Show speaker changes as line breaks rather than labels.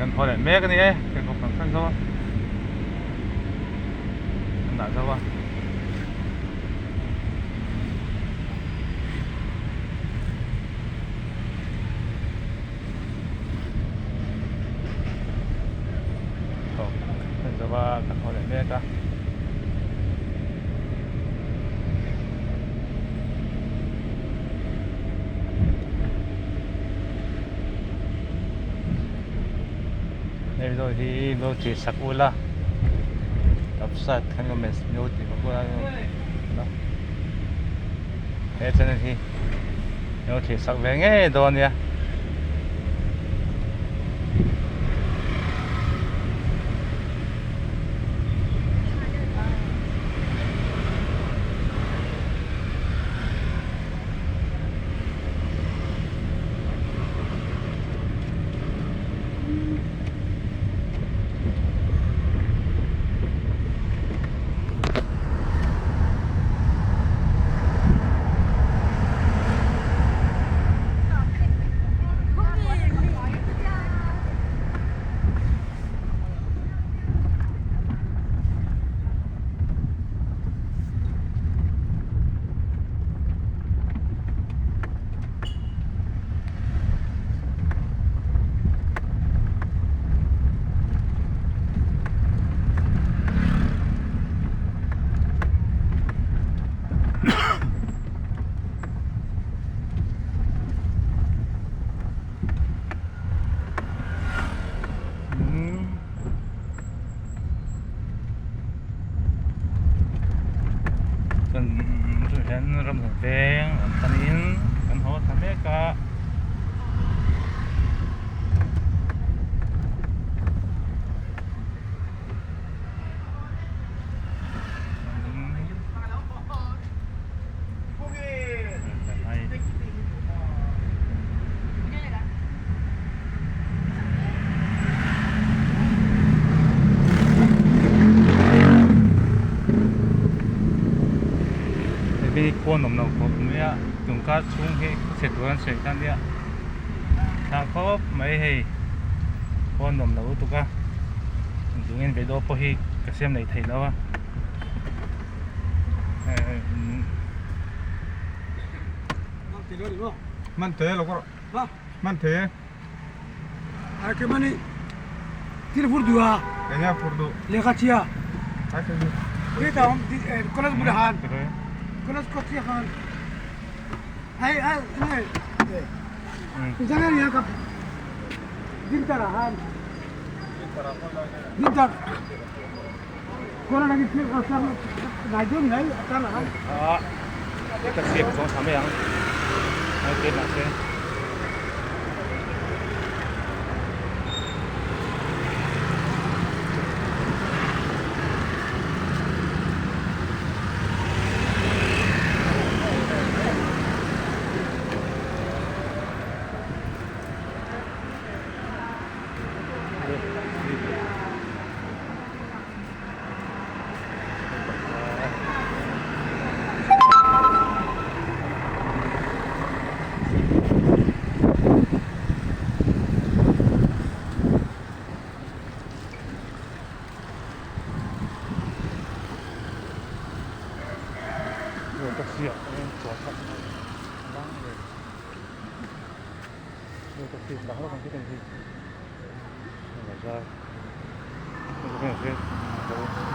Kan haw leh mek a ni e, pheikhawk kan thlen zo a, kan dah zo a. Pheikhawk kan thlen zo a, kan haw leh mek a. Hei zawh hi lo tih sak ula website khan ka message lo tih bawk ula he channel hi lo tih sak ve ngei dawn nia. Chuan ramhlun veng an panin kan haw ta mek a. Hei khawn awm lo khawp mai a tungkar chhung hi khawchhe tur an sawi kha nia thla khawp mai hei khawn awm lo lutuk a tungin video pawh hi ka siam leh thei lo a.
Man the lo kawr man the
ai ke mani tir fur du a
enge fur du
lekha chia
ai ke ni
ke ta om college bul han college ko chia han ai ai ne jana ni ka din tara han din tar
Ka chhiat zawng tha mai ang hei te mahse.